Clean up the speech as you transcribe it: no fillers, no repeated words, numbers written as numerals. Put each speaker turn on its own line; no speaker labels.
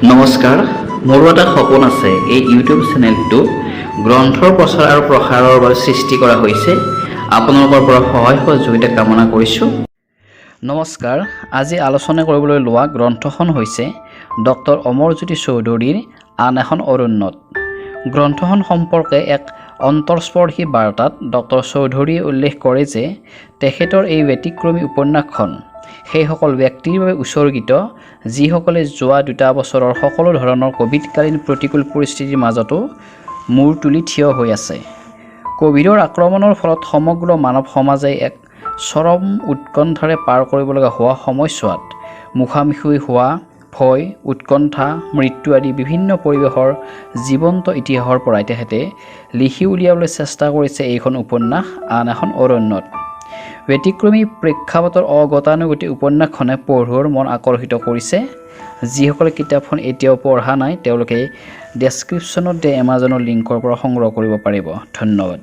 নমস্কাৰ। মোৰো এটা সপোন আছে। এই ইউটিউব চেনেলটো গ্ৰন্থৰ প্ৰচাৰ আৰু প্ৰসাৰৰ বাবে সৃষ্টি কৰা হৈছে। আপোনালোকৰ পৰা সহায় সহযোগিতা কামনা কৰিছোঁ। নমস্কাৰ। আজি আলোচনা কৰিবলৈ লোৱা গ্ৰন্থখন হৈছে ডক্টৰ অমৰজ্যোতি চৌধুৰীৰ আন এখন অৰণ্যত। গ্ৰন্থখন সম্পৰ্কে এক অন্তৰস্পৰ্শী বাৰ্তাত ডক্টৰ চৌধুৰীয়ে উল্লেখ কৰে যে তেখেতৰ এই ব্যতিক্ৰমী উপন্যাসখন সেইসকল ব্যক্তিৰ বাবে উৎসৰ্গিত, যিসকলে যোৱা 2টা বছৰৰ সকলো ধৰণৰ ক'ভিডকালীন প্ৰতিকূল পৰিস্থিতিৰ মাজতো মূৰ তুলি থিয় হৈ আছে। ক'ভিডৰ আক্ৰমণৰ ফলত সমগ্ৰ মানৱ সমাজে এক চৰম উৎকণ্ঠাৰে পাৰ কৰিব লগা হোৱা সময়ছোৱাত মুখামুখি হোৱা ভয়, উৎকণ্ঠা, মৃত্যু আদি বিভিন্ন পৰিৱেশৰ জীৱন্ত ইতিহাসৰ পৰাই তেখেতে লিখি উলিয়াবলৈ চেষ্টা কৰিছে এইখন উপন্যাস আন এখন অৰণ্যত। ব্যতিক্ৰমী প্ৰেক্ষাপটৰ অগতানুগতিক উপন্যাসখনে পঢ়ুৱৈৰ মন আকৰ্ষিত কৰিছে। যিসকলে কিতাপখন এতিয়াও পঢ়া নাই, তেওঁলোকে ডেছক্ৰিপশ্যনত দিয়া এমাজনৰ লিংকৰ পৰা সংগ্ৰহ কৰিব পাৰিব। ধন্যবাদ।